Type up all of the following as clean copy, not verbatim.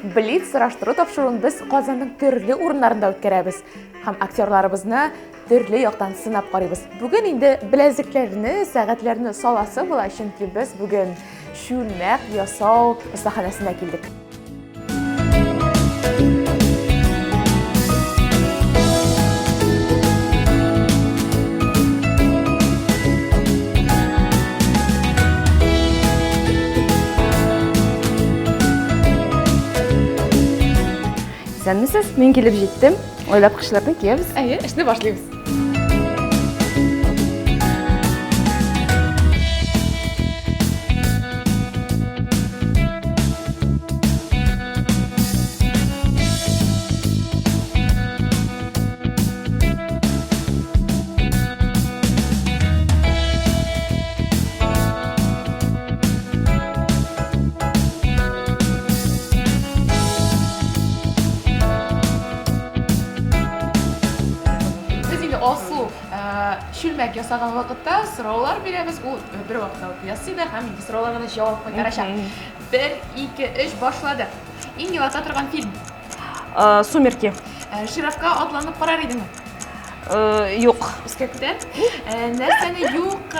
Блиц сораштыру тапшыруын без Казанның төрле урыннарында үткәрәбез һәм актерларыбызны төрле яктан сынап карыйбыз. Бүген инде беләзекләрне, сәгатьләрне саласы була, чөнки без бүген чүлмәк ясау остаханәсенә килдек. Исәнмесез, мин килеп җиттем. Уйлап кышларны киябез. Әйе, эшне башлыйбыз. Без инде Алсу чүлмәк ясаган вакытта сораулар бирәбез. Ул бер вакытта ук ясый да һәм инде сорауларга да җавап кайтарачак. Бер, ике, өч, башладык. Иң елата торган фильм. Сумерки. Жирафка атланып карар идеңме? Юк. Өскә күтәр. Нәрсәне юк,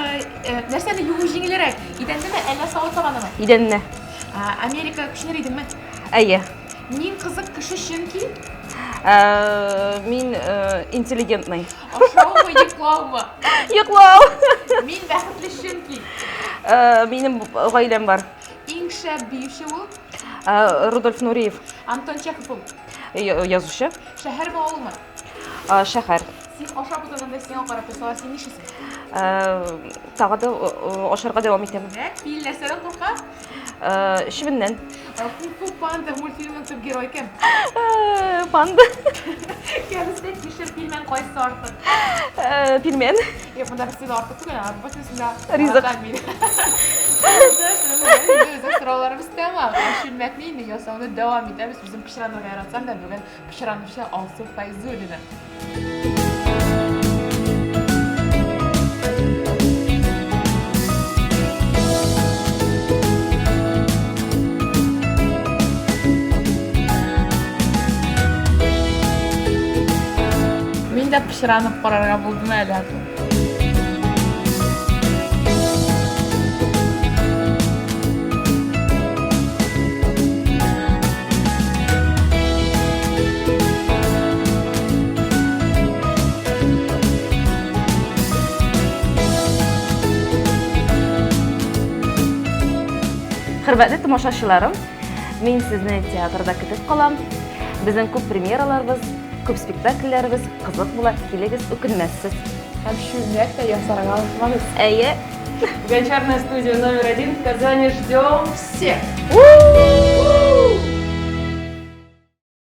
нәрсәне юу җиңелрәк? Идәннеме, әллә савыт-сабанымы? Идәнне. Америка күченер идеңме? Әйе. Мин кызык кеше, чөнки Мин интеллигентный. Ашаумы, йоклаумы? Йоклау. Мин бәхетле, чөнки Минем гаиләм бар. Иң шәп биюче ул? Рудольф Нуриев. Антон Чехов ул? Язучы. Шәһәрме, авылмы? Шәһәр. Син ашап утырганда сиңа карап торсалар, син нишлисең? Тагы да ашарга дәвам итәм. Димәк, фил нәрсәдән курка? Чебеннән. Кунг-фу панда мультфильмының төп герое кем? Панда. Кәбестә, кишер, пилмән кайсы артык? Пилмән. Юк, монда бер артык түгел, ә бөтенесен дә Ризык. Безнең сорауларыбыз тәмам. Чүлмәкне инде ясауны дәвам итәбез. Үзем пычранырга яратсам да, бүген пычранучы Алсу Фәйзуллина. Мин дә пычранып карарга булдым әле. Хөрмәтле тамашачыларым, мин сезне театрда көтеп калам. Безнең күп премьераларыбыз, күп спектакльләребез кызык була, килегез, үкенмәссез. Һәм чүлмәк тә ясарга онытмагыз. Әйе. Гончарная студия номер 1 в Казани. Ждем всех! У-у-у!